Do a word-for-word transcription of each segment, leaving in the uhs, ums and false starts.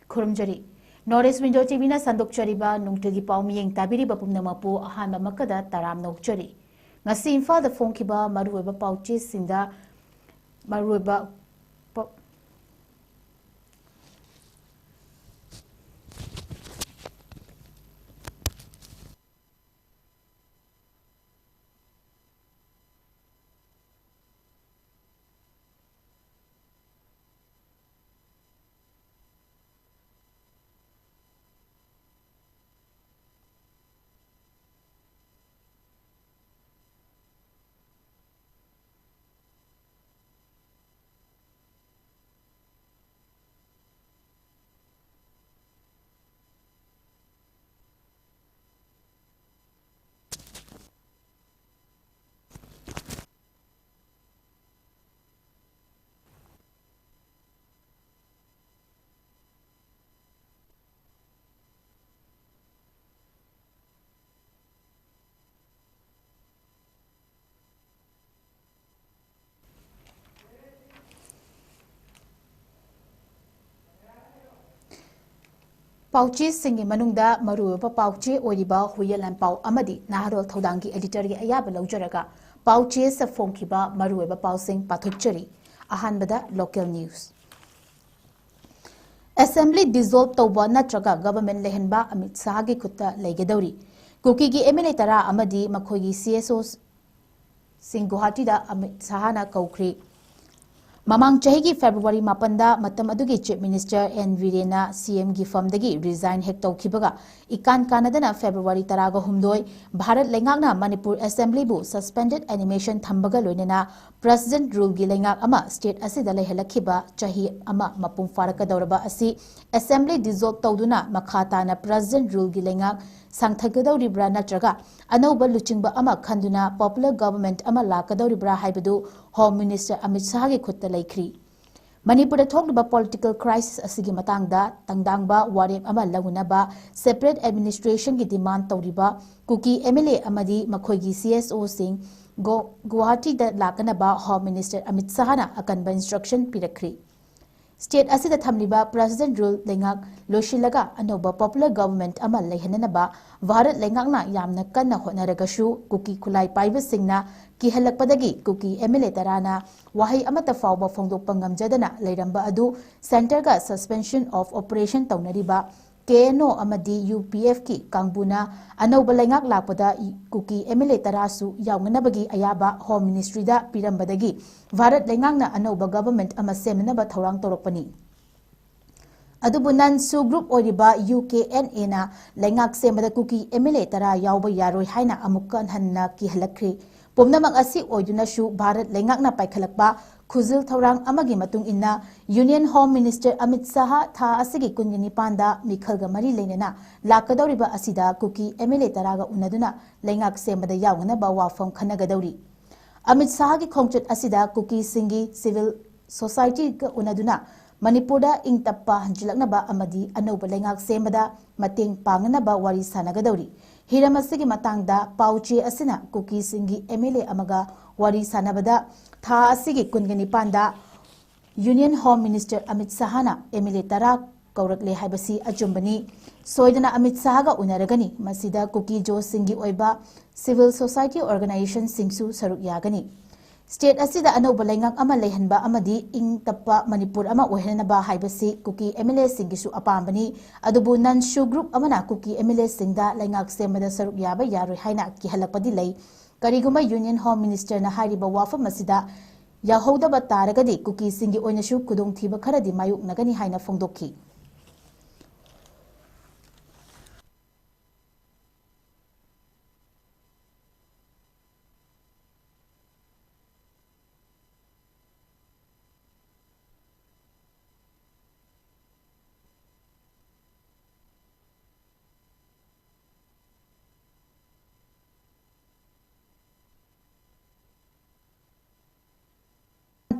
ꯈꯨꯔꯨꯝꯖꯔꯤ꯫ North East Window ꯇꯤꯚꯤꯅ ꯁꯟꯗꯣꯛꯆꯔꯤꯕ ꯅꯨꯡꯇꯤꯒꯤ ꯄꯥꯎ ꯃꯤꯌꯦꯡ ꯇꯥꯕꯤꯔꯤꯕ ꯄꯨꯝꯅꯃꯛꯄꯨ ꯑꯍꯥꯟꯕꯃꯛꯀꯗ ꯇꯔꯥꯝꯅ ꯑꯣꯛꯆꯔꯤ꯫ ꯉꯁꯤ ꯏꯝꯐꯥꯜꯗ ꯐꯣꯡꯈꯤꯕ ꯃꯔꯨꯑꯣꯏꯕ ꯄꯥꯎꯆꯦꯁꯤꯡꯗ ꯃꯔꯨꯑꯣꯏꯕ ꯄ-, ꯄꯥꯎꯆꯦꯁꯤꯡꯒꯤ ꯃꯅꯨꯡꯗ ꯃꯔꯨꯑꯣꯏꯕ ꯄꯥꯎꯆꯦ ꯑꯣꯏꯔꯤꯕ ꯍꯨꯏꯌꯦꯟ ꯂꯥꯟꯄꯥꯎ ꯑꯃꯗꯤ ꯅꯍꯥꯔꯣꯜ ꯊꯧꯗꯥꯡꯒꯤ editorꯒꯤ ꯑꯌꯥꯕ ꯂꯧꯖꯔꯒ ꯄꯥꯎꯆꯦꯁꯤꯡꯗ ꯐꯣꯡꯈꯤꯕ ꯃꯔꯨꯑꯣꯏꯕ ꯄꯥꯎꯁꯤꯡ ꯄꯥꯊꯣꯛꯆꯔꯤ꯫ ꯑꯍꯥꯟꯕꯗ local news꯫ Assembly dissolve ꯇꯧꯕ ꯅꯠꯇ꯭ꯔꯒ government ꯂꯩꯍꯟꯕ ꯑꯃꯤꯠ ꯁꯥꯍꯒꯤ ꯈꯨꯠꯇ ꯂꯩꯒꯗꯧꯔꯤ꯫ ꯀꯨꯀꯤꯒꯤ MLA ꯇꯔꯥ ꯑꯃꯗꯤ ꯃꯈꯣꯏꯒꯤ CSO ꯁꯤꯡ ꯒꯨꯋꯥꯍꯥꯇꯤꯗ ꯑꯃꯤꯠ ꯁꯥꯍꯅ ꯀꯧꯈ꯭ꯔꯤ꯫ ꯃꯃꯥꯡ ꯆꯍꯤꯒꯤ February ꯃꯥꯄꯟꯗ ꯃꯇꯝ ꯑꯗꯨꯒꯤ Chief Minister N ꯕꯤꯔꯦꯟꯅ CMꯒꯤ ꯐꯝꯗꯒꯤ resign ꯍꯦꯛ ꯇꯧꯈꯤꯕꯒ ꯏꯀꯥꯟ ꯀꯥꯟꯅꯗꯅ February ꯇꯔꯥꯒ ꯍꯨꯝꯗꯣꯏ ꯚꯥꯔꯠ ꯂꯩꯉꯥꯛꯅ ꯃꯅꯤꯄꯨꯔ Assemblyꯕꯨ suspended animation ꯊꯝꯕꯒ ꯂꯣꯏꯅꯅ President ruleꯒꯤ ꯂꯩꯉꯥꯛ ꯑꯃ state ꯑꯁꯤꯗ ꯂꯩꯍꯜꯂꯛꯈꯤꯕ ꯆꯍꯤ ꯑꯃ ꯃꯄꯨꯡ ꯐꯥꯔꯛꯀꯗꯧꯔꯕ ꯑꯁꯤ Assembly dissolve ꯇꯧꯗꯨꯅ ꯃꯈꯥ ꯇꯥꯅ President ruleꯒꯤ ꯂꯩꯉꯥꯛ ꯁꯥꯡꯊꯒꯗꯧꯔꯤꯕ꯭ꯔꯥ ꯅꯠꯇ꯭ꯔꯒ ꯑꯅꯧꯕ ꯂꯨꯆꯤꯡꯕ ꯑꯃ ꯈꯟꯗꯨꯅ popular government ꯑꯃ ꯂꯥꯛꯀꯗꯧꯔꯤꯕ꯭ꯔꯥ ꯍꯥꯏꯕꯗꯨ ꯍꯣꯝ ꯃꯤꯅꯤꯁꯇꯔ ꯑꯃꯤꯠ ꯁꯥꯍꯒꯤ ꯈꯨꯠꯇ ꯂꯩꯈ꯭ꯔꯤ꯫ ꯃꯅꯤꯄꯨꯔꯗ ꯊꯣꯛꯂꯤꯕ ꯄꯣꯂꯤꯇꯤꯀꯦꯜ ꯀ꯭ꯔꯥꯏꯁꯤꯁ ꯑꯁꯤꯒꯤ ꯃꯇꯥꯡꯗ ꯇꯪꯗꯥꯡꯕ ꯋꯥꯔꯦꯞ ꯑꯃ ꯂꯧꯅꯅꯕ ꯁꯦꯄꯔꯦꯠ ꯑꯦꯗꯃꯤꯅꯤꯁꯇ꯭ꯔꯦꯁꯟꯒꯤ ꯗꯤꯃꯥꯟ ꯇꯧꯔꯤꯕ ꯀꯨꯀꯤ ꯑꯦꯝ ꯑꯦꯜ ꯑꯦ ꯑꯃꯗꯤ ꯃꯈꯣꯏꯒꯤ ꯁꯤ ꯑꯦꯁ ꯑꯣꯁꯤꯡ ꯒꯣ-, ꯒꯨꯋꯥꯍꯥꯇꯤꯗ ꯂꯥꯛꯅꯅꯕ ꯍꯣꯝ ꯃꯤꯅꯤꯁꯇꯔ ꯑꯃꯤꯠ ꯁꯥꯍꯅ ꯑꯀꯟꯕ ꯏꯟꯁꯇ꯭ꯔꯛꯁꯟ ꯄꯤꯔꯛꯈ꯭ꯔꯤ꯫ ꯁ꯭ꯇꯦꯠ ꯑꯁꯤꯗ ꯊꯝꯂꯤꯕ ꯄ꯭ꯔꯦꯁꯤꯗꯦꯟ ꯔꯨꯜ ꯂꯩꯉꯥꯛ ꯂꯣꯏꯁꯤꯜꯂꯒ ꯑꯅꯧꯕ ꯄꯣꯄꯨꯂꯔ ꯒꯚꯔꯟꯃꯦꯟꯠ ꯑꯃ ꯂꯩꯍꯟꯅꯅꯕ ꯚꯥꯔꯠ ꯂꯩꯉꯥꯛꯅ ꯌꯥꯝꯅ ꯀꯟꯅ ꯍꯣꯠꯅꯔꯒꯁꯨ, ꯀꯨꯀꯤ ꯈꯨꯠꯂꯥꯏ ꯄꯥꯏꯕꯁꯤꯡꯅ ꯀꯤꯍꯜꯂꯛꯄꯗꯒꯤ ꯀꯨꯀꯤ ꯑꯦꯝ ꯑꯦꯜ ꯑꯦ ꯇꯔꯥꯅ ꯋꯥꯍꯩ ꯑꯃꯠꯇ ꯐꯥꯎꯕ ꯐꯣꯡꯗꯣꯛꯄ ꯉꯝꯖꯗꯅ ꯂꯩꯔꯝꯕ ꯑꯗꯨ ꯁꯦꯟꯇꯔꯒ suspension of operation ꯇꯧꯅꯔꯤꯕ ꯀꯦ ꯑꯦꯟ ꯑꯣ ꯑꯃꯗꯤ ꯌꯨ ꯄꯤ ꯑꯦꯐꯀꯤ ꯀꯥꯡꯕꯨꯅ ꯑꯅꯧꯕ ꯂꯩꯉꯥꯛ ꯂꯥꯛꯄꯗ ꯀꯨꯀꯤ ꯑꯦꯝ ꯑꯦꯜ ꯑꯦ ꯇꯔꯥꯁꯨ ꯌꯥꯎꯅꯅꯕꯒꯤ ꯑꯌꯥꯕ ꯍꯣꯝ ꯃꯤꯅꯤꯁꯇ꯭ꯔꯤꯗ ꯄꯤꯔꯝꯕꯗꯒꯤ ꯚꯥꯔꯠ ꯂꯩꯉꯥꯛꯅ ꯑꯅꯧꯕ ꯒꯚꯔꯟꯃꯦꯟꯠ ꯑꯃ ꯁꯦꯝꯅꯅꯕ ꯊꯧꯔꯥꯡ ꯇꯧꯔꯛꯄꯅꯤ꯫ ꯑꯗꯨꯕꯨ ꯅꯟ ꯁꯨ ꯒ꯭ꯔꯨꯞ ꯑꯣꯏꯔꯤꯕ ꯌꯨ ꯀꯦ ꯑꯦꯟ ꯑꯦꯅ ꯂꯩꯉꯥꯛ ꯁꯦꯝꯕꯗ ꯀꯨꯀꯤ ꯑꯦꯝ ꯑꯦꯜ ꯑꯦ ꯇꯔꯥ ꯌꯥꯎꯕ ꯌꯥꯔꯣꯏ ꯍꯥꯏꯅ ꯑꯃꯨꯛꯀ ꯍꯟꯅ ꯀꯤꯍꯜꯂꯛꯈ꯭ꯔꯦ꯫ ꯄꯨꯝꯅꯃꯛ ꯑꯁꯤ ꯑꯣꯏꯗꯨꯅꯁꯨ ꯚꯥꯔꯠ ꯂꯩꯉꯥꯛꯅ ꯄꯥꯏꯈꯠꯂꯛꯄ ꯈꯨꯖꯤꯜ ꯊꯧꯔꯥꯡ ꯑꯃꯒꯤ ꯃꯇꯨꯡ ꯏꯟꯅ union home minister Amit Shah ꯊꯥ ꯑꯁꯤꯒꯤ ꯀꯨꯟꯒ ꯅꯤꯄꯥꯟꯗ ꯃꯤꯈꯜꯒ ꯃꯔꯤ ꯂꯩꯅꯅ ꯂꯥꯛꯀꯗꯧꯔꯤꯕ ꯑꯁꯤꯗ ꯀꯨꯀꯤ ꯑꯦꯝ ꯑꯦꯜ ꯑꯦ ꯇꯔꯥꯒ ꯎꯅꯗꯨꯅ ꯂꯩꯉꯥꯛ ꯁꯦꯝꯕꯗ ꯌꯥꯎꯅꯅꯕ ꯋꯥꯐꯝ ꯈꯟꯅꯒꯗꯧꯔꯤ꯫ ꯑꯃꯤꯠ ꯁꯥꯍꯒꯤ ꯈꯣꯡꯆꯠ ꯑꯁꯤꯗ ꯀꯨꯀꯤꯁꯤꯡꯒꯤ ꯁꯤꯚꯤꯜ ꯁꯣꯁꯥꯏꯇꯤꯒ ꯎꯅꯗꯨꯅ ꯃꯅꯤꯄꯨꯔꯗ ꯏꯪ ꯇꯞꯄ ꯍꯟꯖꯤꯜꯂꯛꯅꯕ ꯑꯃꯗꯤ ꯑꯅꯧꯕ ꯂꯩꯉꯥꯛ ꯁꯦꯝꯕꯗ ꯃꯇꯦꯡ ꯄꯥꯡꯅꯅꯕ ꯋꯥꯔꯤ ꯁꯥꯟꯅꯒꯗꯧꯔꯤ꯫ ꯍꯤꯔꯝ ꯑꯁꯤꯒꯤ ꯃꯇꯥꯡꯗ ꯄꯥꯎ ꯆꯦ ꯑꯁꯤꯅ ꯀꯨꯀꯤꯁꯤꯡꯒꯤ ꯑꯦꯝ ꯑꯦꯜ ꯑꯦ ꯑꯃꯒ ꯋꯥꯔꯤ ꯁꯥꯟꯅꯕꯗ ꯊꯥ ꯑꯁꯤꯒꯤ ꯀꯨꯟꯒ ꯅꯤꯄꯥꯟꯗ ꯌꯨꯅꯤꯌꯟ ꯍꯣꯝ ꯃꯤꯅꯤꯁꯇꯔ ꯑꯃꯤꯠ ꯁꯥꯍꯅ ꯑꯦꯝ ꯑꯦꯜ ꯑꯦ ꯇꯔꯥ ꯀꯧꯔꯛꯂꯦ ꯍꯥꯏꯕꯁꯤ ꯑꯆꯨꯝꯕꯅꯤ꯫ ꯁꯣꯏꯗꯅ ꯑꯃꯤꯠ ꯁꯥꯍꯒ ꯎꯅꯔꯒꯅꯤ꯫ ꯃꯁꯤꯗ ꯀꯨꯀꯤ ꯖꯣꯁꯁꯤꯡꯒꯤ ꯑꯣꯏꯕ ꯁꯤꯚꯤꯜ ꯁꯣꯁꯥꯏꯇꯤ ꯑꯣꯔꯒꯅꯥꯏꯖꯦꯁꯟꯁꯤꯡꯁꯨ ꯁꯔꯨꯛ ꯌꯥꯒꯅꯤ꯫ ꯁ꯭ꯇꯦꯠ ꯑꯁꯤꯗ ꯑꯅꯧꯕ ꯂꯩꯉꯥꯛ ꯑꯃ ꯂꯩꯍꯟꯕ ꯑꯃꯗꯤ ꯏꯪ ꯇꯞꯄ ꯃꯅꯤꯄꯨꯔ ꯑꯃ ꯑꯣꯏꯍꯟꯅꯕ ꯍꯥꯏꯕꯁꯤ ꯀꯨꯀꯤ ꯑꯦꯝ ꯑꯦꯜ ꯑꯦꯁꯤꯡꯒꯤꯁꯨ ꯑꯄꯥꯝꯕꯅꯤ꯫ ꯑꯗꯨꯕꯨ ꯅꯟ ꯁꯨ ꯒ꯭ꯔꯨꯞ ꯑꯃꯅ ꯀꯨꯀꯤ ꯑꯦꯝ ꯑꯦꯜ ꯑꯦꯁꯤꯡꯗ ꯂꯩꯉꯥꯛ ꯁꯦꯝꯕꯗ ꯁꯔꯨꯛ ꯌꯥꯕ ꯌꯥꯔꯣꯏ ꯍꯥꯏꯅ ꯀꯤꯍꯜꯂꯛꯄꯗꯤ ꯂꯩ꯫ ꯀꯔꯤꯒꯨꯝꯕ ꯌꯨꯅꯤꯌꯟ ꯍꯣꯝ ꯃꯤꯅꯤꯁꯇꯔꯅ ꯍꯥꯏꯔꯤꯕ ꯋꯥꯐꯝ ꯑꯁꯤꯗ ꯌꯥꯍꯧꯗꯕ ꯇꯥꯔꯒꯗꯤ ꯀꯨꯀꯤꯁꯤꯡꯒꯤ ꯑꯣꯏꯅꯁꯨ ꯈꯨꯗꯣꯡꯊꯤꯕ ꯈꯔꯗꯤ ꯃꯥꯌꯣꯛꯅꯒꯅꯤ ꯍꯥꯏꯅ ꯐꯣꯡꯗꯣꯛꯈꯤ꯫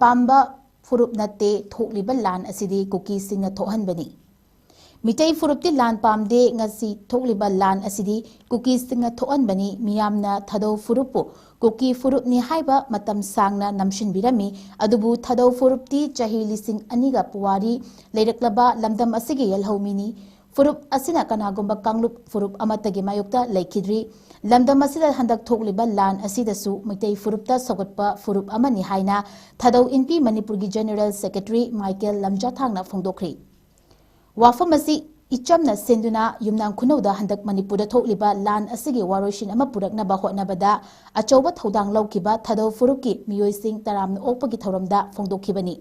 ꯄꯥꯝꯕ ꯐꯨꯔꯨꯞ ꯅꯠꯇꯦ, ꯊꯣꯛꯂꯤꯕ ꯂꯥꯟ ꯑꯁꯤꯗꯤ ꯀꯨꯀꯤꯁꯤꯡꯅ ꯊꯣꯛꯍꯟꯕꯅꯤ꯫ ꯃꯤꯇꯩ ꯐꯨꯔꯨꯞꯇꯤ ꯂꯥꯟ ꯄꯥꯝꯗꯦ, ꯉꯁꯤ ꯊꯣꯛꯂꯤꯕ ꯂꯥꯟ ꯑꯁꯤꯗꯤ ꯀꯨꯀꯤꯁꯤꯡꯅ ꯊꯣꯛꯍꯟꯕꯅꯤ꯫ ꯃꯤꯌꯥꯝꯅ ꯊꯥꯗꯧ ꯐꯨꯔꯨꯞꯄꯨ ꯀꯨꯀꯤ ꯐꯨꯔꯨꯞꯅꯤ ꯍꯥꯏꯕ ꯃꯇꯝ ꯁꯥꯡꯅ ꯅꯝꯁꯤꯟꯕꯤꯔꯝꯃꯤ꯫ ꯑꯗꯨꯕꯨ ꯊꯥꯗꯧ ꯐꯨꯔꯨꯞꯇꯤ ꯆꯍꯤ ꯂꯤꯁꯤꯡ ꯑꯅꯤꯒ ꯄꯨꯋꯥꯔꯤ ꯂꯩꯔꯛꯂꯕ ꯂꯝꯗꯝ ꯑꯁꯤꯒꯤ ꯌꯦꯜꯍꯧꯃꯤꯅꯤ꯫ ꯐꯨꯔꯨꯞ ꯑꯁꯤꯅ ꯀꯅꯥꯒꯨꯝꯕ ꯀꯥꯡꯂꯨꯞ ꯐꯨꯔꯨꯞ ꯑꯃꯠꯇꯒꯤ ꯃꯥꯌꯣꯛꯇ ꯂꯩꯈꯤꯗ꯭ꯔꯤ꯫ ꯂꯝꯗꯝ ꯑꯁꯤꯗ ꯍꯟꯗꯛ ꯊꯣꯛꯂꯤꯕ ꯂꯥꯟ ꯑꯁꯤꯗꯁꯨ ꯃꯩꯇꯩ ꯐꯨꯔꯨꯞꯇ ꯁꯧꯒꯠꯄ ꯐꯨꯔꯨꯞ ꯑꯃꯅꯤ ꯍꯥꯏꯅ ꯊꯥꯗꯧ ꯏꯟꯄꯤ ꯃꯅꯤꯄꯨꯔꯒꯤ ꯖꯦꯅꯦꯔꯦꯜ ꯁꯦꯀ꯭ꯔꯦꯇꯔꯤ ꯃꯥꯏꯀꯦꯜ ꯂꯝꯖꯥꯊꯥꯡꯅ ꯐꯣꯡꯗꯣꯛꯈ꯭ꯔꯤ꯫ ꯋꯥꯐꯝ ꯑꯁꯤ ꯏꯆꯝꯅ ꯁꯦꯟꯗꯨꯅ ꯌꯨꯝꯅꯥꯝ ꯈꯨꯅꯧꯗ ꯍꯟꯗꯛ ꯃꯅꯤꯄꯨꯔꯗ ꯊꯣꯛꯂꯤꯕ ꯂꯥꯟ ꯑꯁꯤꯒꯤ ꯋꯥꯔꯣꯏꯁꯤꯟ ꯑꯃ ꯄꯨꯔꯛꯅꯕ ꯍꯣꯠꯅꯕꯗ ꯑꯆꯧꯕ ꯊꯧꯗꯥꯡ ꯂꯧꯈꯤꯕ ꯊꯥꯗꯧ ꯐꯨꯔꯨꯞꯀꯤ ꯃꯤꯑꯣꯏꯁꯤꯡ ꯇꯔꯥꯝꯅ ꯑꯣꯛꯄꯒꯤ ꯊꯧꯔꯝꯗ ꯐꯣꯡꯗꯣꯛꯈꯤꯕꯅꯤ꯫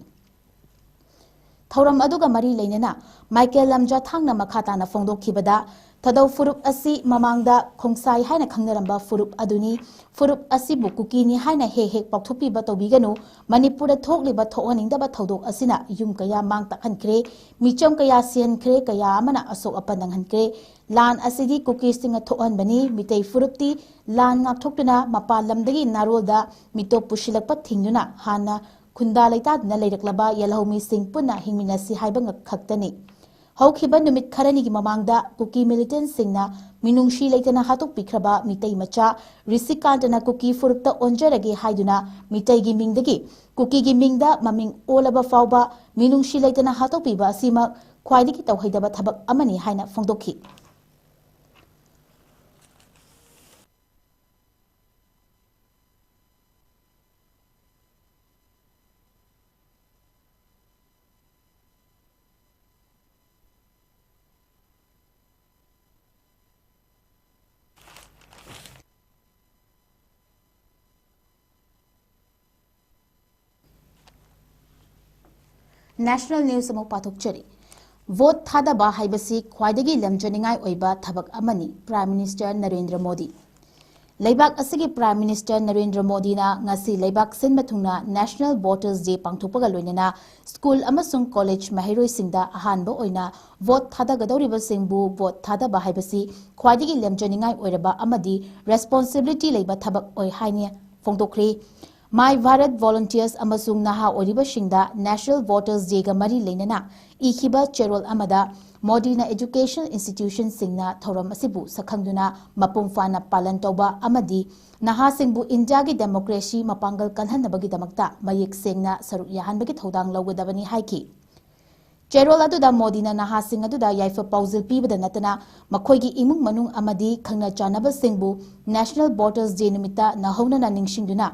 ꯊꯧꯔꯝ ꯑꯗꯨꯒ ꯃꯔꯤ ꯂꯩꯅꯅ ꯃꯥꯏꯀꯦꯜ ꯂꯝꯖꯥꯊꯥꯡꯅ ꯃꯈꯥ ꯇꯥꯅ ꯐꯣꯡꯗꯣꯛꯈꯤꯕꯗ, ꯊꯥꯗꯧ ꯐꯨꯔꯨꯞ ꯑꯁꯤ ꯃꯃꯥꯡꯗ ꯈꯣꯡꯁꯥꯏ ꯍꯥꯏꯅ ꯈꯪꯅꯔꯝꯕ ꯐꯨꯔꯨꯞ ꯑꯗꯨꯅꯤ꯫ ꯐꯨꯔꯨꯞ ꯑꯁꯤꯕꯨ ꯀꯨꯀꯤꯅꯤ ꯍꯥꯏꯅ ꯍꯦꯛ ꯍꯦꯛ ꯄꯥꯎꯊꯣꯛꯄꯤꯕ ꯇꯧꯕꯤꯒꯅꯨ꯫ ꯃꯅꯤꯄꯨꯔꯗ ꯊꯣꯛꯂꯤꯕ ꯊꯣꯛꯍꯟꯅꯤꯡꯗꯕ ꯊꯧꯗꯣꯛ ꯑꯁꯤꯅ ꯌꯨꯝ ꯀꯌꯥ ꯃꯥꯡ ꯇꯥꯛꯍꯟꯈ꯭ꯔꯦ, ꯃꯤꯆꯝ ꯀꯌꯥ ꯁꯤꯍꯟꯈ꯭ꯔꯦ, ꯀꯌꯥ ꯑꯃꯅ ꯑꯁꯣꯛ ꯑꯄꯟ ꯅꯪꯍꯟꯈ꯭ꯔꯦ꯫ ꯂꯥꯟ ꯑꯁꯤꯗꯤ ꯀꯨꯀꯤꯁꯤꯡꯅ ꯊꯣꯛꯍꯟꯕꯅꯤ꯫ ꯃꯤꯇꯩ ꯐꯨꯔꯨꯞꯇꯤ ꯂꯥꯟ ꯉꯥꯛꯊꯣꯛꯇꯨꯅ ꯃꯄꯥꯟ ꯂꯝꯗꯒꯤ ꯅꯥꯔꯣꯜꯗ ꯃꯤꯇꯣꯞ ꯄꯨꯁꯤꯜꯂꯛꯄ ꯊꯤꯡꯗꯨꯅ ꯍꯥꯟꯅ ꯈꯨꯟꯗꯥ ꯂꯩꯇꯥꯗꯨꯅ ꯂꯩꯔꯛꯂꯕ ꯌꯦꯜꯍꯧꯃꯤꯁꯤꯡ ꯄꯨꯟꯅ ꯍꯤꯡꯃꯤꯟꯅꯁꯤ ꯍꯥꯏꯕ ꯉꯛ-, ꯈꯛꯇꯅꯤ꯫ ꯍꯧꯈꯤꯕ ꯅꯨꯃꯤꯠ ꯈꯔꯅꯤꯒꯤ ꯃꯃꯥꯡꯗ ꯀꯨꯀꯤ ꯃꯤꯂꯤꯇꯦꯟꯠꯁꯤꯡꯅ ꯃꯤꯅꯨꯡꯁꯤ ꯂꯩꯇꯅ ꯍꯥꯠꯇꯣꯛꯄꯤꯈ꯭ꯔꯕ ꯃꯤꯇꯩ ꯃꯆꯥ ꯔꯤꯁꯤꯀꯥꯟꯇꯅ ꯀꯨꯀꯤ ꯐꯨꯔꯨꯞꯇ ꯑꯣꯟꯖꯔꯒꯦ ꯍꯥꯏꯗꯨꯅ ꯃꯤꯇꯩꯒꯤ ꯃꯤꯡꯗꯒꯤ ꯀꯨꯀꯤꯒꯤ ꯃꯤꯡꯗ ꯃꯃꯤꯡ ꯑꯣꯜꯂꯕ ꯐꯥꯎꯕ ꯃꯤꯅꯨꯡꯁꯤ ꯂꯩꯇꯅ ꯍꯥꯠꯇꯣꯛꯄꯤꯕ ꯑꯁꯤꯃꯛ ꯈ꯭ꯋꯥꯏꯗꯒꯤ ꯇꯧꯍꯩꯗꯕ ꯊꯕꯛ ꯑꯃꯅꯤ ꯍꯥꯏꯅ ꯐꯣꯡꯗꯣꯛꯈꯤ꯫ National news ꯑꯃꯨꯛ ꯄꯥꯊꯣꯛꯆꯔꯤ꯫ ꯚꯣꯠ ꯊꯥꯗꯕ ꯍꯥꯏꯕꯁꯤ ꯈ꯭ꯋꯥꯏꯗꯒꯤ ꯂꯝꯖꯅꯤꯡꯉꯥꯏ ꯑꯣꯏꯕ ꯊꯕꯛ ꯑꯃꯅꯤ, Prime Minister ꯅꯔꯦꯟꯗ꯭ꯔ ꯃꯣꯗꯤ꯫ ꯂꯩꯕꯥꯛ ꯑꯁꯤꯒꯤ Prime Minister ꯅꯔꯦꯟꯗ꯭ꯔ ꯃꯣꯗꯤꯅ ꯉꯁꯤ ꯂꯩꯕꯥꯛ ꯁꯤꯟꯕ ꯊꯨꯡꯅ National Voters Day ꯄꯥꯡꯊꯣꯛꯄꯒ ꯂꯣꯏꯅꯅ ꯁ꯭ꯀꯨꯜ ꯑꯃꯁꯨꯡ ꯀꯣꯂꯦꯖ ꯃꯍꯩꯔꯣꯏꯁꯤꯡꯗ ꯑꯍꯥꯟꯕ ꯑꯣꯏꯅ ꯚꯣꯠ ꯊꯥꯗꯒꯗꯧꯔꯤꯕꯁꯤꯡꯕꯨ ꯚꯣꯠ ꯊꯥꯗꯕ ꯍꯥꯏꯕꯁꯤ ꯈ꯭ꯋꯥꯏꯗꯒꯤ ꯂꯦꯝꯖꯅꯤꯡꯉꯥꯏ ꯑꯣꯏꯔꯕ ꯑꯃꯗꯤ responsibility ꯂꯩꯕ ꯊꯕꯛ ꯑꯣꯏ ꯍꯥꯏꯅ ꯐꯣꯡꯗꯣꯛꯈ꯭ꯔꯤ꯫ My Bharat Volunteers ꯑꯃꯁꯨꯡ ꯅꯍꯥ ꯑꯣꯏꯔꯤꯕꯁꯤꯡꯗ National Voters Dayꯒ ꯃꯔꯤ ꯂꯩꯅꯅ ꯏꯈꯤꯕ ꯆꯦꯔꯣꯜ ꯑꯃꯗ ꯃꯣꯗꯤꯅ education institutionꯁꯤꯡꯅ ꯊꯧꯔꯝ ꯑꯁꯤꯕꯨ ꯁꯛꯈꯪꯗꯨꯅ ꯃꯄꯨꯡ ꯐꯥꯅ ꯄꯥꯂꯟ ꯇꯧꯕ ꯑꯃꯗꯤ ꯅꯍꯥꯁꯤꯡꯕꯨ ꯏꯟꯗꯤꯌꯥꯒꯤ democracy ꯃꯄꯥꯡꯒꯜ ꯀꯜꯍꯟꯅꯕꯒꯤꯗꯃꯛꯇ ꯃꯌꯦꯛ ꯁꯦꯡꯅ ꯁꯔꯨꯛ ꯌꯥꯍꯟꯕꯒꯤ ꯊꯧꯗꯥꯡ ꯂꯧꯒꯗꯕꯅꯤ ꯍꯥꯏꯈꯤ꯫ ꯆꯦꯔꯣꯜ ꯑꯗꯨꯗ ꯃꯣꯗꯤꯅ ꯅꯍꯥꯁꯤꯡ ꯑꯗꯨꯗ ꯌꯥꯏꯐ ꯄꯥꯎꯖꯦꯜ ꯄꯤꯕꯗ ꯅꯠꯇꯅ ꯃꯈꯣꯏꯒꯤ ꯏꯃꯨꯡ ꯃꯅꯨꯡ ꯑꯃꯗꯤ ꯈꯪꯅ ꯆꯥꯟꯅꯕꯁꯤꯡꯕꯨ National Voters Day ꯅꯨꯃꯤꯠꯇ ꯅꯧꯍꯧꯅꯅ ꯅꯤꯡꯁꯤꯡꯗꯨꯅ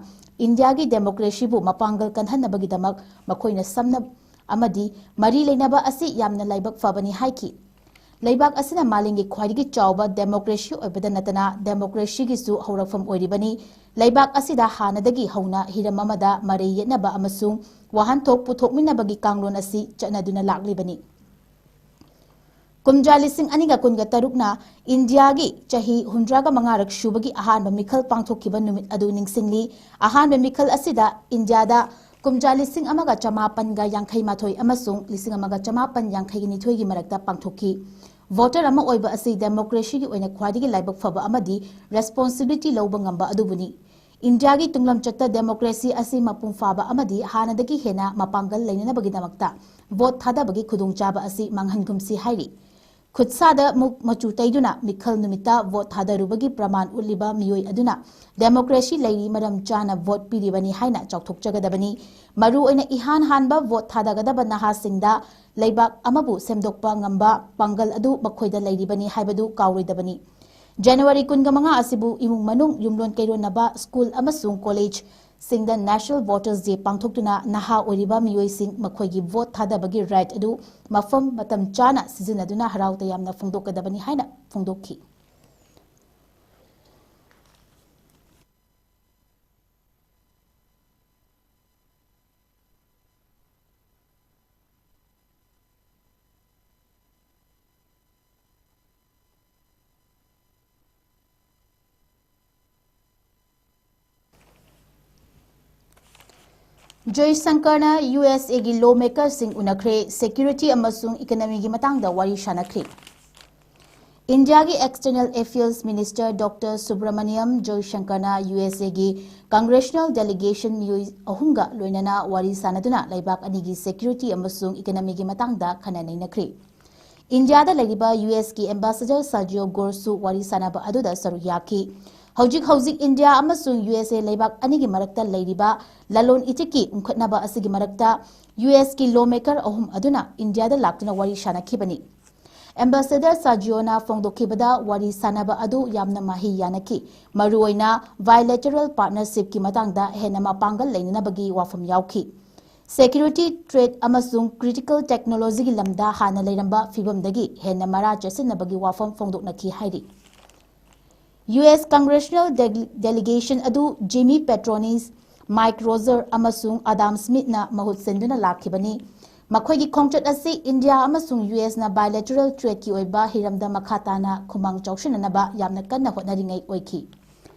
ꯏꯟꯗꯤꯌꯥꯒꯤ democracyꯕꯨ ꯃꯄꯥꯡꯒꯜ ꯀꯟꯍꯟꯅꯕꯒꯤꯗꯃꯛ ꯃꯈꯣꯏꯅ ꯁꯝꯅ ꯑꯃꯗꯤ ꯃꯔꯤ ꯂꯩꯅꯕ ꯑꯁꯤ ꯌꯥꯝꯅ ꯂꯥꯏꯕꯛ ꯐꯕꯅꯤ ꯍꯥꯏꯈꯤ꯫ ꯂꯩꯕꯥꯛ ꯑꯁꯤꯅ ꯃꯥꯂꯦꯝꯒꯤ ꯈ꯭ꯋꯥꯏꯗꯒꯤ ꯆꯥꯎꯕ democracy ꯑꯣꯏꯕꯗ ꯅꯠꯇꯅ democracyꯒꯤꯁꯨ ꯍꯧꯔꯛꯐꯝ ꯑꯣꯏꯔꯤꯕꯅꯤ꯫ ꯂꯩꯕꯥꯛ ꯑꯁꯤꯗ ꯍꯥꯟꯅꯗꯒꯤ ꯍꯧꯅ ꯍꯤꯔꯝ ꯑꯃꯗ ꯃꯔꯩ ꯌꯦꯠꯅꯕ ꯑꯃꯁꯨꯡ ꯋꯥꯍꯟꯊꯣꯛ ꯄꯨꯊꯣꯛꯃꯤꯟꯅꯕꯒꯤ ꯀꯥꯡꯂꯣꯟ ꯑꯁꯤ ꯆꯠꯅꯗꯨꯅ ꯂꯥꯛꯂꯤꯕꯅꯤ꯫ ꯀꯨꯝꯖꯥ ꯂꯤꯁꯤꯡ ꯑꯅꯤꯒ ꯀꯨꯟꯒ ꯇꯔꯨꯛꯅ ꯏꯟꯗꯤꯌꯥꯒꯤ ꯆꯍꯤ ꯍꯨꯝꯗ꯭ꯔꯥꯒ ꯃꯉꯥꯔꯛ ꯁꯨꯕꯒꯤ ꯑꯍꯥꯟꯕ ꯃꯤꯈꯜ ꯄꯥꯡꯊꯣꯛꯈꯤꯕ ꯅꯨꯃꯤꯠ ꯑꯗꯨ ꯅꯤꯡꯁꯤꯡꯂꯤ꯫ ꯑꯍꯥꯟꯕ ꯃꯤꯈꯜ ꯑꯁꯤꯗ ꯏꯟꯗꯤꯌꯥꯗ ꯀꯨꯝꯖꯥ ꯂꯤꯁꯤꯡ ꯑꯃꯒ ꯆꯃꯥꯄꯟꯒ ꯌꯥꯡꯈꯩ ꯃꯥꯊꯣꯏ ꯑꯃꯁꯨꯡ ꯂꯤꯁꯤꯡ ꯑꯃꯒ ꯆꯃꯥꯄꯟ ꯌꯥꯡꯈꯩꯒ ꯅꯤꯊꯣꯏꯒꯤ ꯃꯔꯛꯇ ꯄꯥꯡꯊꯣꯛꯈꯤ꯫ Voter ꯑꯃ ꯑꯣꯏꯕ ꯑꯁꯤ democracyꯒꯤ ꯑꯣꯏꯅ ꯈ꯭ꯋꯥꯏꯗꯒꯤ ꯂꯥꯏꯕꯛ ꯐꯕ ꯑꯃꯗꯤ responsibility ꯂꯧꯕ ꯉꯝꯕ ꯑꯗꯨꯕꯨꯅꯤ꯫ ꯏꯟꯗꯤꯌꯥꯒꯤ ꯇꯨꯡꯂꯝꯆꯠꯇ democracy ꯑꯁꯤ ꯃꯄꯨꯡ ꯐꯥꯕ ꯑꯃꯗꯤ ꯍꯥꯟꯅꯗꯒꯤ ꯍꯦꯟꯅ ꯃꯄꯥꯡꯒꯜ ꯂꯩꯅꯅꯕꯒꯤꯗꯃꯛꯇ vote ꯊꯥꯗꯕꯒꯤ ꯈꯨꯗꯣꯡꯆꯥꯕ ꯑꯁꯤ ꯃꯥꯡꯍꯟꯒꯨꯝꯁꯤ ꯍꯥꯏꯔꯤ꯫ ꯈꯨꯠꯁꯥꯗ ꯃꯨꯛ ꯃꯆꯨ ꯇꯩꯗꯨꯅ ꯃꯤꯈꯜ ꯅꯨꯃꯤꯠꯇ vote ꯊꯥꯗꯔꯨꯕꯒꯤ ꯄ꯭ꯔꯃꯥꯟ ꯎꯠꯂꯤꯕ ꯃꯤꯑꯣꯏ ꯑꯗꯨꯅ democracy ꯂꯩꯔꯤ, ꯃꯔꯝ ꯆꯥꯅ vote ꯄꯤꯔꯤꯕꯅꯤ ꯍꯥꯏꯅ ꯆꯥꯎꯊꯣꯛꯆꯒꯗꯕꯅꯤ꯫ ꯃꯔꯨꯑꯣꯏꯅ ꯏꯍꯥꯟ ꯍꯥꯟꯕ vote ꯊꯥꯗꯒꯗꯕ ꯅꯍꯥꯁꯤꯡꯗ ꯂꯩꯕꯥꯛ ꯑꯃꯕꯨ ꯁꯦꯝꯗꯣꯛꯄ ꯉꯝꯕ ꯄꯥꯡꯒꯜ ꯑꯗꯨ ꯃꯈꯣꯏꯗ ꯂꯩꯔꯤꯕꯅꯤ ꯍꯥꯏꯕꯗꯨ ꯀꯥꯎꯔꯣꯏꯗꯕꯅꯤ꯫ ꯖꯅꯋꯥꯔꯤ ꯀꯨꯟꯒ ꯃꯉꯥ ꯑꯁꯤꯕꯨ ꯏꯃꯨꯡ ꯃꯅꯨꯡ, ꯌꯨꯝꯂꯣꯟ ꯀꯩꯔꯣꯟꯅꯕ, school ꯑꯃꯁꯨꯡ college ꯁꯤꯡꯗ National Voters Day ꯄꯥꯡꯊꯣꯛꯇꯨꯅ ꯅꯍꯥ ꯑꯣꯏꯔꯤꯕ ꯃꯤꯑꯣꯏꯁꯤꯡ ꯃꯈꯣꯏꯒꯤ vote ꯊꯥꯗꯕꯒꯤ right ꯑꯗꯨ ꯃꯐꯝ ꯃꯇꯝ ꯆꯥꯅ ꯁꯤꯖꯤꯟꯅꯗꯨꯅ ꯍꯔꯥꯎ ꯇꯌꯥꯝꯅ ꯐꯣꯡꯗꯣꯛꯀꯗꯕꯅꯤ ꯍꯥꯏꯅ ꯐꯣꯡꯗꯣꯛꯈꯤ꯫ ꯖꯌꯁꯪꯀꯔꯅ ꯌꯨ ꯑꯦꯁ ꯑꯦꯒꯤ lawmakerꯁꯤꯡ ꯎꯅꯈ꯭ꯔꯦ꯫ Security ꯑꯃꯁꯨꯡ economyꯒꯤ ꯃꯇꯥꯡꯗ ꯋꯥꯔꯤ ꯁꯥꯅꯈ꯭ꯔꯦ꯫ ꯏꯟꯗꯤꯌꯥꯒꯤ External Affairs Minister Doctor Subramaniam Jaishankarꯅ ꯌꯨ ꯑꯦꯁ ꯑꯦꯒꯤ Congressional Delegation ꯃꯤꯑꯣꯏ ꯑꯍꯨꯝꯒ ꯂꯣꯏꯅꯅ ꯋꯥꯔꯤ ꯁꯥꯟꯅꯗꯨꯅ ꯂꯩꯕꯥꯛ ꯑꯅꯤꯒꯤ security ꯑꯃꯁꯨꯡ economyꯒꯤ ꯃꯇꯥꯡꯗ ꯈꯟꯅ ꯅꯩꯅꯈ꯭ꯔꯤ꯫ ꯏꯟꯗꯤꯌꯥꯗ ꯂꯩꯔꯤꯕ ꯌꯨ ꯑꯦꯁꯀꯤ Ambassador Sergio Goreꯁꯨ ꯋꯥꯔꯤ ꯁꯥꯟꯅꯕ ꯑꯗꯨꯗ ꯁꯔꯨꯛ ꯌꯥꯈꯤ꯫ ꯍꯧꯖꯤꯛ ꯍꯧꯖꯤꯛ ꯏꯟꯗꯤꯌꯥ ꯑꯃꯁꯨꯡ ꯌꯨ ꯑꯦꯁ ꯑꯦ ꯂꯩꯕꯥꯛ ꯑꯅꯤꯒꯤ ꯃꯔꯛꯇ ꯂꯩꯔꯤꯕ ꯂꯂꯣꯟ ꯏꯇꯤꯛꯀꯤ ꯎꯪꯈꯠꯅꯕ ꯑꯁꯤꯒꯤ ꯃꯔꯛꯇ ꯌꯨ ꯑꯦꯁꯀꯤ lawmaker ꯑꯍꯨꯝ ꯑꯗꯨꯅ ꯏꯟꯗꯤꯌꯥꯗ ꯂꯥꯛꯇꯨꯅ ꯋꯥꯔꯤ ꯁꯥꯅꯈꯤꯕꯅꯤ꯫ Ambassador Sergioꯅ ꯐꯣꯡꯗꯣꯛꯈꯤꯕꯗ, ꯋꯥꯔꯤ ꯁꯥꯅꯕ ꯑꯗꯨ ꯌꯥꯝꯅ ꯃꯍꯩ ꯌꯥꯅꯈꯤ, ꯃꯔꯨꯑꯣꯏꯅ bilateral partnershipꯀꯤ ꯃꯇꯥꯡꯗ ꯍꯦꯟꯅ ꯃꯄꯥꯡꯒꯜ ꯂꯩꯅꯅꯕꯒꯤ ꯋꯥꯐꯝ ꯌꯥꯎꯈꯤ꯫ Security threat ꯑꯃꯁꯨꯡ critical technologyꯒꯤ ꯂꯝꯗ ꯍꯥꯟꯅ ꯂꯩꯔꯝꯕ ꯐꯤꯚꯝꯗꯒꯤ ꯍꯦꯟꯅ ꯃꯔꯥ ꯆꯦꯠꯁꯤꯟꯅꯕꯒꯤ ꯋꯥꯐꯝ ꯐꯣꯡꯗꯣꯛꯅꯈꯤ ꯍꯥꯏꯔꯤ꯫ U S Congressional Deg-, Delegation ꯑꯗꯨ Jimmy Petronis, Mike Rogers ꯑꯃꯁꯨꯡ Adam Smithꯅ ꯃꯍꯨꯠ ꯁꯤꯟꯗꯨꯅ ꯂꯥꯛꯈꯤꯕꯅꯤ꯫ ꯃꯈꯣꯏꯒꯤ ꯈꯣꯡꯆꯠ ꯑꯁꯤ ꯏꯟꯗꯤꯌꯥ ꯑꯃꯁꯨꯡ ꯌꯨ ꯑꯦꯁꯅ bilateral tradeꯀꯤ ꯑꯣꯏꯕ ꯍꯤꯔꯝꯗ ꯃꯈꯥ ꯇꯥꯅ ꯈꯨꯃꯥꯡ ꯆꯥꯎꯁꯤꯟꯅꯅꯕ ꯌꯥꯝꯅ ꯀꯟꯅ ꯍꯣꯠꯅꯔꯤꯉꯩ ꯑꯣꯏꯈꯤ꯫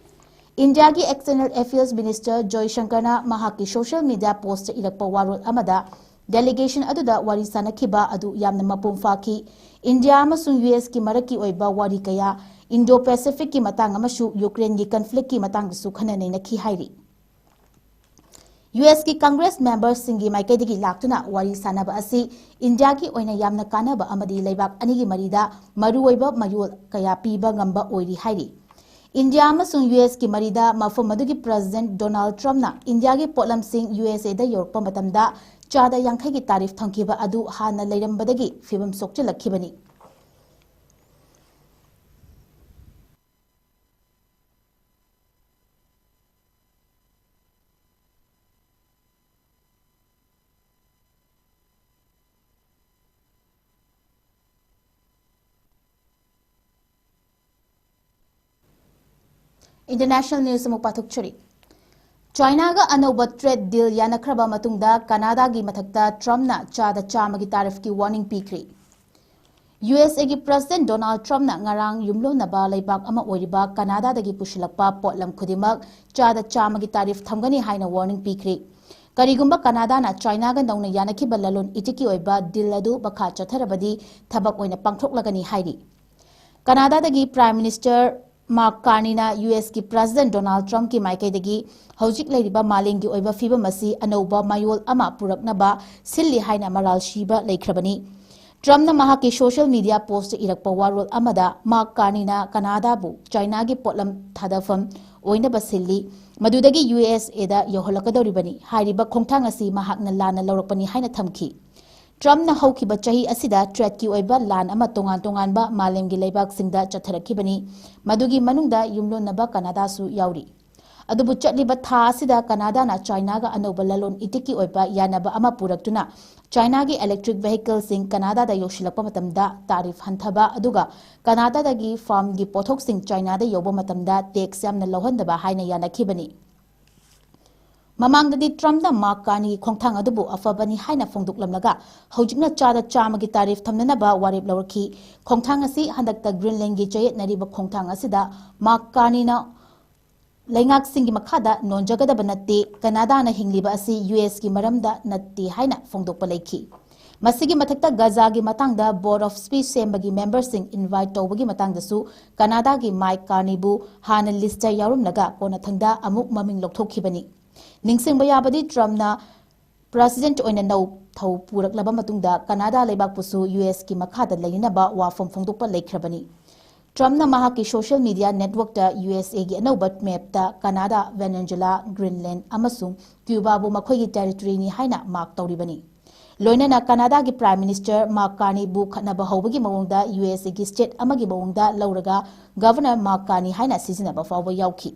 ꯏꯟꯗꯤꯌꯥꯒꯤ External Affairs Minister ꯖꯣꯏꯁꯪꯀꯔꯅ ꯃꯍꯥꯛꯀꯤ social media postꯇ ꯏꯔꯛꯄ ꯋꯥꯔꯣꯜ ꯑꯃꯗ, delegation ꯑꯗꯨꯗ ꯋꯥꯔꯤ ꯁꯥꯅꯈꯤꯕ ꯑꯗꯨ ꯌꯥꯝꯅ ꯃꯄꯨꯡ ꯐꯥꯈꯤ꯫ ꯏꯟꯗꯤꯌꯥ ꯑꯃꯁꯨꯡ ꯌꯨ ꯑꯦꯁꯀꯤ ꯃꯔꯛꯀꯤ ꯑꯣꯏꯕ ꯋꯥꯔꯤ ꯀꯌꯥ, Indo-Pacificꯀꯤ ꯃꯇꯥꯡ ꯑꯃꯁꯨꯡ ꯌꯨꯀ꯭ꯔꯦꯟꯒꯤ conflictꯀꯤ ꯃꯇꯥꯡꯗꯁꯨ ꯈꯟꯅ ꯅꯩꯅꯈꯤ ꯍꯥꯏꯔꯤ꯫ ꯌꯨ ꯑꯦꯁꯀꯤ Congress memberꯁꯤꯡꯒꯤ ꯃꯥꯏꯀꯩꯗꯒꯤ ꯂꯥꯛꯇꯨꯅ ꯋꯥꯔꯤ ꯁꯥꯅꯕ ꯑꯁꯤ ꯏꯟꯗꯤꯌꯥꯒꯤ ꯑꯣꯏꯅ ꯌꯥꯝꯅ ꯀꯥꯟꯅꯕ ꯑꯃꯗꯤ ꯂꯩꯕꯥꯛ ꯑꯅꯤꯒꯤ ꯃꯔꯤꯗ ꯃꯔꯨꯑꯣꯏꯕ ꯃꯌꯣꯜ ꯀꯌꯥ ꯄꯤꯕ ꯉꯝꯕ ꯑꯣꯏꯔꯤ ꯍꯥꯏꯔꯤ꯫ ꯏꯟꯗꯤꯌꯥ ꯑꯃꯁꯨꯡ ꯌꯨ ꯑꯦꯁꯀꯤ ꯃꯔꯤꯗ ꯃꯐꯝ ꯑꯗꯨꯒꯤ President Donald Trumpꯅ ꯏꯟꯗꯤꯌꯥꯒꯤ ꯄꯣꯠꯂꯝꯁꯤꯡ ꯌꯨ ꯑꯦꯁ ꯑꯦꯗ ꯌꯧꯔꯛꯄ ꯃꯇꯝꯗ ꯆꯥꯗ ꯌꯥꯡꯈꯩꯒꯤ tariff ꯊꯝꯈꯤꯕ ꯑꯗꯨ ꯍꯥꯟꯅ ꯂꯩꯔꯝꯕꯗꯒꯤ ꯐꯤꯕꯝ ꯁꯣꯛꯆꯤꯜꯂꯛꯈꯤꯕꯅꯤ꯫ International news ꯑꯃꯨꯛ ꯄꯥꯊꯣꯛꯆꯔꯤ꯫ ꯆꯥꯏꯅꯥꯒ ꯑꯅꯧꯕ trade deal ꯌꯥꯅꯈ꯭ꯔꯕ ꯃꯇꯨꯡꯗ ꯀꯅꯥꯗꯥꯒꯤ ꯃꯊꯛꯇ ꯇ꯭ꯔꯝꯞꯅ ꯆꯥꯗ ꯆꯥꯝꯃꯒꯤ tariffꯀꯤ warning ꯄꯤꯈ꯭ꯔꯤ꯫ ꯌꯨ ꯑꯦꯁ ꯑꯦꯒꯤ President Donald Trumpꯅ ꯉꯔꯥꯡ ꯌꯨꯝꯂꯣꯟꯅꯕ ꯂꯩꯕꯥꯛ ꯑꯃ ꯑꯣꯏꯔꯤꯕ ꯀꯅꯥꯗꯥꯗꯒꯤ ꯄꯨꯁꯤꯜꯂꯛꯄ ꯄꯣꯠꯂꯝ ꯈꯨꯗꯤꯡꯃꯛ ꯆꯥꯗ ꯆꯥꯝꯃꯒꯤ tariff ꯊꯝꯒꯅꯤ ꯍꯥꯏꯅ warning ꯄꯤꯈ꯭ꯔꯤ꯫ ꯀꯔꯤꯒꯨꯝꯕ ꯀꯅꯥꯗꯥꯅ ꯆꯥꯏꯅꯥꯒ ꯅꯧꯅ ꯌꯥꯅꯈꯤꯕ ꯂꯂꯣꯟ ꯏꯇꯤꯛꯀꯤ ꯑꯣꯏꯕ deal ꯑꯗꯨ ꯃꯈꯥ ꯆꯠꯊꯔꯕꯗꯤ ꯊꯕꯛ ꯑꯣꯏꯅ ꯄꯥꯡꯊꯣꯛꯂꯒꯅꯤ ꯍꯥꯏꯔꯤ꯫ ꯀꯅꯥꯗꯥꯗꯒꯤ Prime Minister Mark Carneyꯅ ꯌꯨ ꯑꯦꯁꯀꯤ President Donald Trumpꯀꯤ ꯃꯥꯏꯀꯩꯗꯒꯤ ꯍꯧꯖꯤꯛ ꯂꯩꯔꯤꯕ ꯃꯥꯂꯦꯝꯒꯤ ꯑꯣꯏꯕ ꯐꯤꯕꯝ ꯑꯁꯤ ꯑꯅꯧꯕ ꯃꯌꯣꯜ ꯑꯃ ꯄꯨꯔꯛꯅꯕ ꯁꯤꯜꯂꯤ ꯍꯥꯏꯅ ꯃꯔꯥꯜ ꯁꯤꯕ ꯂꯩꯈ꯭ꯔꯕꯅꯤ꯫ Trumpꯅ ꯃꯍꯥꯛꯀꯤ social media postꯇ ꯏꯔꯛꯄ ꯋꯥꯔꯣꯜ ꯑꯃꯗ Mark Carneyꯅ ꯀꯅꯥꯗꯥꯕꯨ ꯆꯥꯏꯅꯥꯒꯤ ꯄꯣꯠꯂꯝ ꯊꯥꯗꯐꯝ ꯑꯣꯏꯅꯕ ꯁꯤꯜꯂꯤ, ꯃꯗꯨꯗꯒꯤ ꯌꯨ ꯑꯦꯁ ꯑꯦꯗ ꯌꯧꯍꯜꯂꯛꯀꯗꯧꯔꯤꯕꯅꯤ꯫ ꯍꯥꯏꯔꯤꯕ ꯈꯣꯡꯊꯥꯡ ꯑꯁꯤ ꯃꯍꯥꯛꯅ ꯂꯥꯟꯅ ꯂꯧꯔꯛꯄꯅꯤ ꯍꯥꯏꯅ ꯊꯝꯈꯤ꯫ Trumpꯅ ꯍꯧꯈꯤꯕ ꯆꯍꯤ ꯑꯁꯤꯗ threatꯀꯤ ꯑꯣꯏꯕ ꯂꯥꯟ ꯑꯃ ꯇꯣꯉꯥꯟ ꯇꯣꯉꯥꯟꯕ ꯃꯥꯂꯦꯝꯒꯤ ꯂꯩꯕꯥꯛꯁꯤꯡꯗ ꯆꯠꯊꯔꯛꯈꯤꯕꯅꯤ, ꯃꯗꯨꯒꯤ ꯃꯅꯨꯡꯗ ꯌꯨꯝꯂꯣꯟꯅꯕ ꯀꯅꯥꯗꯥꯁꯨ ꯌꯥꯎꯔꯤ꯫ ꯑꯗꯨꯕꯨ ꯆꯠꯂꯤꯕ ꯊꯥ ꯑꯁꯤꯗ ꯀꯅꯥꯗꯥꯅ ꯆꯥꯏꯅꯥꯒ ꯑꯅꯧꯕ ꯂꯂꯣꯟ ꯏꯇꯤꯛꯀꯤ ꯑꯣꯏꯕ ꯌꯥꯅꯕ ꯑꯃ ꯄꯨꯔꯛꯇꯨꯅ ꯆꯥꯏꯅꯥꯒꯤ electric vehicleꯁꯤꯡ ꯀꯅꯥꯗꯥꯗ ꯌꯧꯁꯤꯜꯂꯛꯄ ꯃꯇꯝꯗ tariff ꯍꯟꯊꯕ, ꯑꯗꯨꯒ ꯀꯅꯥꯗꯥꯗꯒꯤ farmꯒꯤ ꯄꯣꯠꯊꯣꯛꯁꯤꯡ ꯆꯥꯏꯅꯥꯗ ꯌꯧꯕ ꯃꯇꯝꯗ tax ꯌꯥꯝꯅ ꯂꯧꯍꯟꯗꯕ ꯍꯥꯏꯅ ꯌꯥꯅꯈꯤꯕꯅꯤ꯫ ꯃꯃꯥꯡꯗꯗꯤ Trumpꯅ Mark Carneyꯒꯤ ꯈꯣꯡꯊꯥꯡ ꯑꯗꯨꯕꯨ ꯑꯐꯕꯅꯤ ꯍꯥꯏꯅ ꯐꯣꯡꯗꯣꯛꯂꯝꯂꯒ, ꯍꯧꯖꯤꯛꯅ ꯆꯥꯗ ꯆꯥꯝꯃꯒꯤ tariff ꯊꯝꯅꯅꯕ ꯋꯥꯔꯦꯞ ꯂꯧꯔꯛꯈꯤ꯫ ꯈꯣꯡꯊꯥꯡ ꯑꯁꯤ ꯍꯟꯗꯛꯇ Greenlandꯒꯤ ꯆꯌꯦꯠꯅꯔꯤꯕ ꯈꯣꯡꯊꯥꯡ ꯑꯁꯤꯗ Mark Carneyꯅ ꯂꯩꯉꯥꯛꯁꯤꯡꯒꯤ ꯃꯈꯥꯗ ꯅꯣꯟꯖꯒꯗꯕ ꯅꯠꯇꯦ, ꯀꯅꯥꯗꯥꯅ ꯍꯤꯡꯂꯤꯕ ꯑꯁꯤ ꯌꯨ ꯑꯦꯁꯀꯤ ꯃꯔꯝꯗ ꯅꯠꯇꯦ ꯍꯥꯏꯅ ꯐꯣꯡꯗꯣꯛꯄ ꯂꯩꯈꯤ꯫ ꯃꯁꯤꯒꯤ ꯃꯊꯛꯇ ꯒꯖꯥꯒꯤ ꯃꯇꯥꯡꯗ Board of Peace ꯁꯦꯝꯕꯒꯤ memberꯁꯤꯡ invite ꯇꯧꯕꯒꯤ ꯃꯇꯥꯡꯗꯁꯨ ꯀꯅꯥꯗꯥꯒꯤ Mark Carneyꯕꯨ ꯍꯥꯟꯅ listꯇ ꯌꯥꯎꯔꯝꯂꯒ ꯀꯣꯟꯅꯊꯪꯗ ꯑꯃꯨꯛ ꯃꯃꯤꯡ ꯂꯧꯊꯣꯛꯈꯤꯕꯅꯤ꯫ ꯅꯤꯡꯁꯤꯡꯕ ꯌꯥꯕꯗꯤ, Trumpꯅ President ꯑꯣꯏꯅ ꯅꯧ ꯊꯧ ꯄꯨꯔꯛꯂꯕ ꯃꯇꯨꯡꯗ ꯀꯅꯥꯗꯥ ꯂꯩꯕꯥꯛꯄꯨꯁꯨ ꯌꯨ ꯑꯦꯁꯀꯤ ꯃꯈꯥꯗ ꯂꯩꯅꯅꯕ ꯋꯥꯐꯝ ꯐꯣꯡꯗꯣꯛꯄ ꯂꯩꯈ꯭ꯔꯕꯅꯤ꯫ Trumpꯅ ꯃꯍꯥꯛꯀꯤ social media networkꯇ ꯌꯨ ꯑꯦꯁ ꯑꯦꯒꯤ ꯑꯅꯧꯕ mapꯇ ꯀꯅꯥꯗꯥ, Venezuela, Greenland ꯑꯃꯁꯨꯡ Cubaꯕꯨ ꯃꯈꯣꯏꯒꯤ territoryꯅꯤ ꯍꯥꯏꯅ mark ꯇꯧꯔꯤꯕꯅꯤ꯫ ꯂꯣꯏꯅꯅ ꯀꯅꯥꯗꯥꯒꯤ Prime Minister Mark Carneyꯕꯨ ꯈꯠꯅꯕ ꯍꯧꯕꯒꯤ ꯃꯑꯣꯡꯗ ꯌꯨ ꯑꯦꯁ ꯑꯦꯒꯤ state ꯑꯃꯒꯤ ꯃꯑꯣꯡꯗ ꯂꯧꯔꯒ Governor Mark Carney ꯍꯥꯏꯅ ꯁꯤꯖꯤꯟꯅꯕ ꯐꯥꯎꯕ ꯌꯥꯎꯈꯤ꯫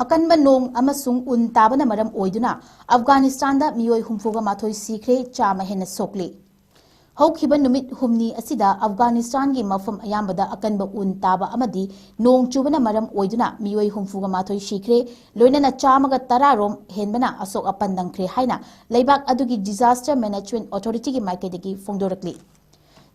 ꯑꯀꯟꯕ ꯅꯣꯡ ꯑꯃꯁꯨꯡ ꯎꯟ ꯇꯥꯕꯅ ꯃꯔꯝ ꯑꯣꯏꯗꯨꯅ ꯑꯐꯒꯥꯅꯤꯁꯇꯥꯟꯗ ꯃꯤꯑꯣꯏ ꯍꯨꯝꯐꯨꯒ ꯃꯥꯊꯣꯏ ꯁꯤꯈ꯭ꯔꯦ, ꯆꯥꯝꯃ ꯍꯦꯟꯅ ꯁꯣꯛꯂꯤ꯫ ꯍꯧꯈꯤꯕ ꯅꯨꯃꯤꯠ ꯍꯨꯝꯅꯤ ꯑꯁꯤꯗ ꯑꯐꯒꯥꯅꯤꯁꯇꯥꯟꯒꯤ ꯃꯐꯝ ꯑꯌꯥꯝꯕꯗ ꯑꯀꯟꯕ ꯎꯟ ꯇꯥꯕ ꯑꯃꯗꯤ ꯅꯣꯡ ꯆꯨꯕꯅ ꯃꯔꯝ ꯑꯣꯏꯗꯨꯅ ꯃꯤꯑꯣꯏ ꯍꯨꯝꯐꯨꯒ ꯃꯥꯊꯣꯏ ꯁꯤꯈ꯭ꯔꯦ, ꯂꯣꯏꯅꯅ ꯆꯥꯝꯃꯒ ꯇꯔꯥ ꯔꯣꯝ ꯍꯦꯟꯕꯅ ꯑꯁꯣꯛ ꯑꯄꯟ ꯅꯪꯈ꯭ꯔꯦ ꯍꯥꯏꯅ ꯂꯩꯕꯥꯛ ꯑꯗꯨꯒꯤ Disaster Management Authorityꯒꯤ ꯃꯥꯏꯀꯩꯗꯒꯤ ꯐꯣꯡꯗꯣꯔꯛꯂꯤ꯫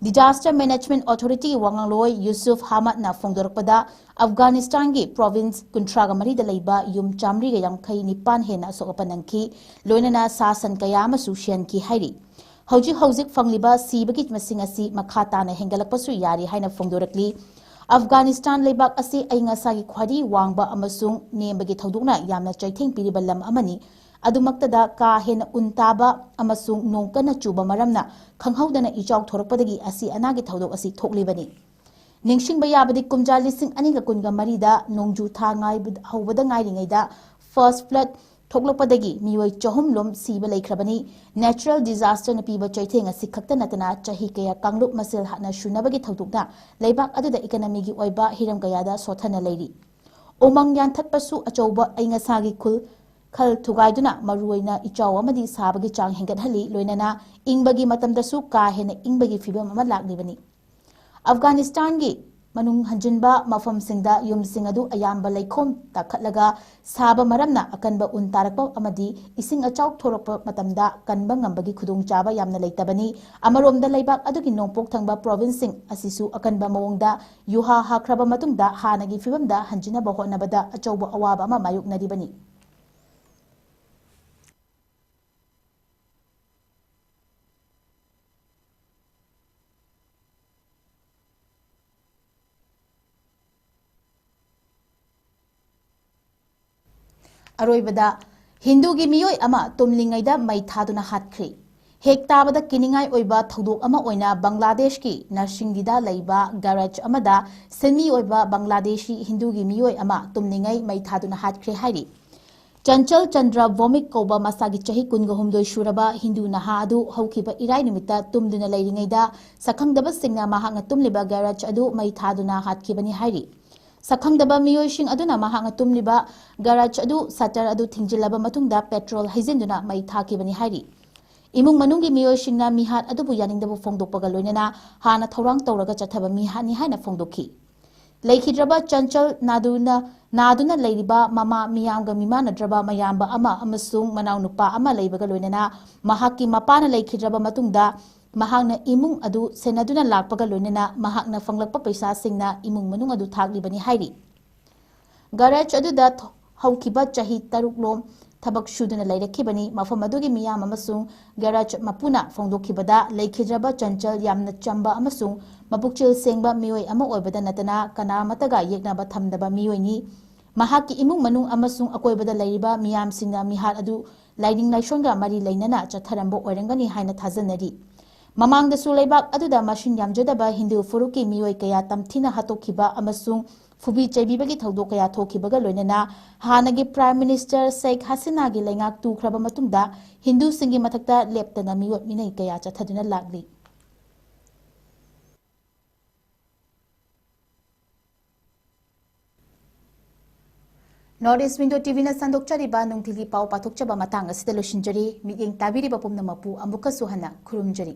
Disaster Management Authority ꯒꯤ ꯋꯥꯉꯥꯡꯂꯣꯏ ꯌꯨꯁꯨꯐ ꯍꯥꯃꯠꯅ ꯐꯣꯡꯗꯣꯔꯛꯄꯗ, ꯑꯐꯒꯥꯅꯤꯁꯇꯥꯟꯒꯤ ꯄ꯭ꯔꯣꯚꯤꯟꯁ ꯀꯨꯟꯊ꯭ꯔꯥꯒ ꯃꯔꯤꯗ ꯂꯩꯕ ꯌꯨꯝ ꯆꯥꯃꯔꯤꯒ ꯌꯥꯡꯈꯩ ꯅꯤꯄꯥꯟ ꯍꯦꯟꯅ ꯑꯁꯣꯛ ꯑꯄꯟ ꯅꯪꯈꯤ, ꯂꯣꯏꯅꯅ ꯁꯥ ꯁꯟ ꯀꯌꯥ ꯑꯃꯁꯨ ꯁꯤꯍꯟꯈꯤ ꯍꯥꯏꯔꯤ꯫ ꯍꯧꯖꯤꯛ ꯍꯧꯖꯤꯛ ꯐꯪꯂꯤꯕ ꯁꯤꯕꯒꯤ ꯃꯁꯤꯡ ꯑꯁꯤ ꯃꯈꯥ ꯇꯥꯅ ꯍꯦꯟꯒꯠꯂꯛꯄꯁꯨ ꯌꯥꯔꯤ ꯍꯥꯏꯅ ꯐꯣꯡꯗꯣꯔꯛꯂꯤ꯫ ꯑꯐꯒꯥꯅꯤꯁꯇꯥꯟ ꯂꯩꯕꯥꯛ ꯑꯁꯤ ꯑꯏꯪ ꯑꯁꯥꯒꯤ ꯈ꯭ꯋꯥꯏꯗꯒꯤ ꯋꯥꯡꯕ ꯑꯃꯁꯨꯡ ꯅꯦꯝꯕꯒꯤ ꯊꯧꯗꯣꯛꯅ ꯌꯥꯝꯅ ꯆꯩꯊꯦꯡ ꯄꯤꯔꯤꯕ ꯂꯝ ꯑꯃꯅꯤ꯫ ꯑꯗꯨꯃꯛꯇꯗ ꯀꯥ ꯍꯦꯟꯅ ꯎꯟ ꯇꯥꯕ ꯑꯃꯁꯨꯡ ꯅꯣꯡ ꯀꯟꯅ ꯆꯨꯕ ꯃꯔꯝꯅ ꯈꯪꯍꯧꯗꯅ ꯏꯆꯥꯎ ꯊꯣꯔꯛꯄꯗꯒꯤ ꯑꯁꯤ ꯑꯅꯥꯒꯤ ꯊꯧꯗꯣꯛ ꯑꯁꯤ ꯊꯣꯛꯂꯤꯕꯅꯤ꯫ ꯅꯤꯡꯁꯤꯡꯕ ꯌꯥꯕꯗꯤ, ꯀꯨꯝꯖꯥ ꯂꯤꯁꯤꯡ ꯑꯅꯤꯒ ꯀꯨꯟꯒ ꯃꯔꯤꯗ ꯅꯣꯡꯖꯨ ꯊꯥ ꯉꯥꯏꯕ-, ꯍꯧꯕꯗ ꯉꯥꯏꯔꯤꯉꯩꯗ ꯐ꯭ꯂꯥꯁ ꯐ꯭ꯂꯗ ꯊꯣꯛꯂꯛꯄꯗꯒꯤ ꯃꯤꯑꯣꯏ ꯆꯍꯨꯝ ꯂꯣꯝ ꯁꯤꯕ ꯂꯩꯈ꯭ꯔꯕꯅꯤ꯫ ꯅꯦꯆꯔꯦꯜ ꯗꯤꯖꯥꯁꯇꯔꯅ ꯄꯤꯕ ꯆꯩꯊꯦꯡ ꯑꯁꯤ ꯈꯛꯇ ꯅꯠꯇꯅ, ꯆꯍꯤ ꯀꯌꯥ ꯀꯥꯡꯂꯨꯞ ꯃꯁꯦꯜ ꯍꯥꯠꯅ ꯁꯨꯅꯕꯒꯤ ꯊꯧꯗꯣꯛꯅ ꯂꯩꯕꯥꯛ ꯑꯗꯨꯗ ꯏꯀꯅꯃꯤꯒꯤ ꯑꯣꯏꯕ ꯍꯤꯔꯝ ꯀꯌꯥꯗ ꯁꯣꯠꯊꯅ ꯂꯩꯔꯤ꯫ ꯎꯃꯪ ꯌꯥꯟꯊꯠꯄꯁꯨ ꯑꯆꯧꯕ ꯑꯏꯪ ꯑꯁꯥꯒꯤ ꯈꯨꯜ, ꯈꯜ ꯊꯨꯒꯥꯏꯗꯨꯅ ꯃꯔꯨꯑꯣꯏꯅ ꯏꯆꯥꯎ ꯑꯃꯗꯤ ꯁꯥꯕꯒꯤ ꯆꯥꯡ ꯍꯦꯟꯒꯠꯍꯜꯂꯤ, ꯂꯣꯏꯅꯅ ꯏꯪꯕꯒꯤ ꯃꯇꯝꯗꯁꯨ ꯀꯥ ꯍꯦꯟꯅ ꯏꯪꯕꯒꯤ ꯐꯤꯚꯝ ꯑꯃ ꯂꯥꯛꯂꯤꯕꯅꯤ꯫ ꯑꯐꯒꯥꯅꯤꯁꯇꯥꯟꯒꯤ ꯃꯅꯨꯡ ꯍꯟꯖꯤꯟꯕ ꯃꯐꯝꯁꯤꯡꯗ ꯌꯨꯝꯁꯤꯡ ꯑꯗꯨ ꯑꯌꯥꯝꯕ ꯂꯩꯈꯣꯝ ꯇꯥꯈꯠꯂꯒ ꯁꯥꯕ ꯃꯔꯝꯅ ꯑꯀꯟꯕ ꯎꯟ ꯇꯥꯔꯛꯄ ꯑꯃꯗꯤ ꯏꯁꯤꯡ ꯑꯆꯥꯎ ꯊꯣꯔꯛꯄ ꯃꯇꯝꯗ ꯀꯟꯕ ꯉꯝꯕꯒꯤ ꯈꯨꯗꯣꯡꯆꯥꯕ ꯌꯥꯝꯅ ꯂꯩꯇꯕꯅꯤ꯫ ꯑꯃꯔꯣꯝꯗ, ꯂꯩꯕꯥꯛ ꯑꯗꯨꯒꯤ ꯅꯣꯡꯄꯣꯛ ꯊꯪꯕ ꯄ꯭ꯔꯣꯚꯤꯟꯁꯁꯤꯡ ꯑꯁꯤꯁꯨ ꯑꯀꯟꯕ ꯃꯑꯣꯡꯗ ꯌꯨꯍꯥ ꯍꯥꯈ꯭ꯔꯕ ꯃꯇꯨꯡꯗ ꯍꯥꯟꯅꯒꯤ ꯐꯤꯕꯝꯗ ꯍꯟꯖꯤꯟꯅꯕ ꯍꯣꯠꯅꯕꯗ ꯑꯆꯧꯕ ꯑꯋꯥꯕ ꯑꯃ ꯃꯥꯌꯣꯛꯅꯔꯤꯕꯅꯤ꯫ ꯑꯔꯣꯏꯕꯗ, ꯍꯤꯟꯗꯨꯒꯤ ꯃꯤꯑꯣꯏ ꯑꯃ ꯇꯨꯝꯂꯤꯉꯩꯗ ꯃꯩ ꯊꯥꯗꯨꯅ ꯍꯥꯠꯈ꯭ꯔꯦ꯫ ꯍꯦꯛ ꯇꯥꯕꯗ ꯀꯤꯅꯤꯡꯉꯥꯏ ꯑꯣꯏꯕ ꯊꯧꯗꯣꯛ ꯑꯃ ꯑꯣꯏꯅ ꯕꯪꯒ꯭ꯂꯥꯗꯦꯁꯀꯤ ꯅꯔꯁꯤꯡꯒꯤꯗ ꯂꯩꯕ ꯒꯦꯔꯦꯖ ꯑꯃꯗ ꯁꯤꯟꯃꯤ ꯑꯣꯏꯕ ꯕꯪꯒ꯭ꯂꯥꯗꯦꯁꯤ ꯍꯤꯟꯗꯨꯒꯤ ꯃꯤꯑꯣꯏ ꯑꯃ ꯇꯨꯝꯂꯤꯉꯩ ꯃꯩ ꯊꯥꯗꯨꯅ ꯍꯥꯠꯈ꯭ꯔꯦ ꯍꯥꯏꯔꯤ꯫ ꯆꯟꯆꯜ ꯆꯟꯗ꯭ꯔ ꯚꯣꯃꯤꯛ ꯀꯧꯕ ꯃꯁꯥꯒꯤ ꯆꯍꯤ ꯀꯨꯟꯒ ꯍꯨꯝꯗꯣꯏ ꯁꯨꯔꯕ ꯍꯤꯟꯗꯨ ꯅꯍꯥ ꯑꯗꯨ ꯍꯧꯈꯤꯕ ꯏꯔꯥꯏ ꯅꯨꯃꯤꯠꯇ ꯇꯨꯝꯗꯨꯅ ꯂꯩꯔꯤꯉꯩꯗ ꯁꯛꯈꯪꯗꯕꯁꯤꯡꯅ ꯃꯍꯥꯛꯅ ꯇꯨꯝꯂꯤꯕ ꯒꯦꯔꯦꯖ ꯑꯗꯨ ꯃꯩ ꯊꯥꯗꯨꯅ ꯍꯥꯠꯈꯤꯕꯅꯤ ꯍꯥꯏꯔꯤ꯫ ꯁꯛꯈꯪꯗꯕ ꯃꯤꯑꯣꯏꯁꯤꯡ ꯑꯗꯨꯅ ꯃꯍꯥꯛꯅ ꯇꯨꯝꯂꯤꯕ ꯒꯦꯔꯦꯖ ꯑꯗꯨ ꯁꯇꯔ ꯑꯗꯨ ꯊꯤꯡꯖꯤꯜꯂꯕ ꯃꯇꯨꯡꯗ ꯄꯦꯇ꯭ꯔꯣꯜ ꯍꯩꯖꯤꯟꯗꯨꯅ ꯃꯩ ꯊꯥꯈꯤꯕꯅꯤ ꯍꯥꯏꯔꯤ꯫ ꯏꯃꯨꯡ ꯃꯅꯨꯡꯒꯤ ꯃꯤꯑꯣꯏꯁꯤꯡꯅ ꯃꯤꯍꯥꯠ ꯑꯗꯨꯕꯨ ꯌꯥꯅꯤꯡꯗꯕ ꯐꯣꯡꯗꯣꯛꯄꯒ ꯂꯣꯏꯅꯅ ꯍꯥꯟꯅ ꯊꯧꯔꯥꯡ ꯇꯧꯔꯒ ꯆꯠꯊꯕ ꯃꯤꯍꯥꯠꯅꯤ ꯍꯥꯏꯅ ꯐꯣꯡꯗꯣꯛꯈꯤ꯫ ꯂꯩꯈꯤꯗ꯭ꯔꯕ ꯆꯟꯆꯜ ꯅꯥꯗꯨꯅ, ꯅꯥꯗꯨꯅ ꯂꯩꯔꯤꯕ ꯃꯃꯥ, ꯃꯤꯌꯥꯝꯒ ꯃꯤꯃꯥꯟꯅꯗ꯭ꯔꯕ ꯃꯌꯥꯝꯕ ꯑꯃ ꯑꯃꯁꯨꯡ ꯃꯅꯥꯎꯅꯨꯄꯥ ꯑꯃ ꯂꯩꯕꯒ ꯂꯣꯏꯅꯅ ꯃꯍꯥꯛꯀꯤ ꯃꯄꯥꯅ ꯂꯩꯈꯤꯗ꯭ꯔꯕ ꯃꯇꯨꯡꯗ ꯃꯍꯥꯛꯅ ꯏꯃꯨꯡ ꯑꯗꯨ ꯁꯦꯟꯅꯗꯨꯅ ꯂꯥꯛꯄꯒ ꯂꯣꯏꯅꯅ ꯃꯍꯥꯛꯅ ꯐꯪꯂꯛꯄ ꯄꯩꯁꯥꯁꯤꯡꯅ ꯏꯃꯨꯡ ꯃꯅꯨꯡ ꯑꯗꯨ ꯊꯥꯛꯂꯤꯕꯅꯤ ꯍꯥꯏꯔꯤ꯫ ꯒꯔꯦꯖ ꯑꯗꯨꯗ ꯊ-, ꯍꯧꯈꯤꯕ ꯆꯍꯤ ꯇꯔꯨꯛꯂꯣꯝ ꯊꯕꯛ ꯁꯨꯗꯨꯅ ꯂꯩꯔꯛꯈꯤꯕꯅꯤ꯫ ꯃꯐꯝ ꯑꯗꯨꯒꯤ ꯃꯤꯌꯥꯝ ꯑꯃꯁꯨꯡ ꯒꯔꯦꯖ ꯃꯄꯨꯅ ꯐꯣꯡꯗꯣꯛꯈꯤꯕꯗ, ꯂꯩꯈꯤꯗ꯭ꯔꯕ ꯆꯟꯆꯜ ꯌꯥꯝꯅ ꯆꯝꯕ ꯑꯃꯁꯨꯡ ꯃꯄꯨꯛꯆꯦꯜ ꯁꯦꯡꯕ ꯃꯤꯑꯣꯏ ꯑꯃ ꯑꯣꯏꯕꯗ ꯅꯠꯇꯅ ꯀꯅꯥ ꯑꯃꯠꯇꯒ ꯌꯦꯛꯅꯕ ꯊꯝꯗꯕ ꯃꯤꯑꯣꯏꯅꯤ꯫ ꯃꯍꯥꯛꯀꯤ ꯏꯃꯨꯡ ꯃꯅꯨꯡ ꯑꯃꯁꯨꯡ ꯑꯀꯣꯏꯕꯗ ꯂꯩꯔꯤꯕ ꯃꯤꯌꯥꯝꯁꯤꯡꯅ ꯃꯤꯍꯥꯠ ꯑꯗꯨ ꯂꯥꯏꯅꯤꯡ ꯂꯥꯏꯁꯣꯟꯒ ꯃꯔꯤ ꯂꯩꯅꯅ ꯆꯠꯊꯔꯝꯕ ꯑꯣꯏꯔꯝꯒꯅꯤ ꯍꯥꯏꯅ ꯊꯥꯖꯅꯔꯤ꯫ ꯃꯃꯥꯡꯗꯁꯨ ꯂꯩꯕꯥꯛ ꯑꯗꯨꯗ ꯃꯁꯤꯡ ꯌꯥꯝꯖꯗꯕ ꯍꯤꯟꯗꯨ ꯐꯨꯔꯨꯞꯀꯤ ꯃꯤꯑꯣꯏ ꯀꯌꯥ ꯇꯝꯊꯤꯅ ꯍꯥꯠꯇꯣꯛꯈꯤꯕ ꯑꯃꯁꯨꯡ ꯐꯨꯕꯤ ꯆꯩꯕꯤꯕꯒꯤ ꯊꯧꯗꯣꯛ ꯀꯌꯥ ꯊꯣꯛꯈꯤꯕꯒ ꯂꯣꯏꯅꯅ ꯍꯥꯟꯅꯒꯤ ꯄ꯭ꯔꯥꯏꯝ ꯃꯤꯅꯤꯁꯇꯔ ꯁꯦꯈ ꯍꯁꯤꯅꯥꯒꯤ ꯂꯩꯉꯥꯛ ꯇꯨꯈ꯭ꯔꯕ ꯃꯇꯨꯡꯗ ꯍꯤꯟꯗꯨꯁꯤꯡꯒꯤ ꯃꯊꯛꯇ ꯂꯦꯞꯇꯅ ꯃꯤꯑꯣꯠ ꯃꯤꯅꯩ ꯀꯌꯥ ꯆꯠꯊꯗꯨꯅ ꯂꯥꯛꯂꯤ꯫ ꯅꯣꯔꯠ ꯏꯁ ꯋꯤꯟꯗꯣ ꯇꯤꯚꯤꯅ ꯁꯟꯗꯣꯛꯆꯔꯤꯕ ꯅꯨꯡꯊꯤꯜꯒꯤ ꯄꯥꯎ ꯄꯥꯊꯣꯛꯆꯕ ꯃꯇꯥꯡ ꯑꯁꯤꯗ ꯂꯣꯏꯁꯤꯟꯖꯔꯤ꯫ ꯃꯤꯠꯌꯦꯡ ꯇꯥꯕꯤꯔꯤꯕ ꯄꯨꯝꯅꯃꯛꯄꯨ ꯑꯃꯨꯛꯀꯁꯨ ꯍꯟꯅ ꯈꯨꯔꯨꯝꯖꯔꯤ꯫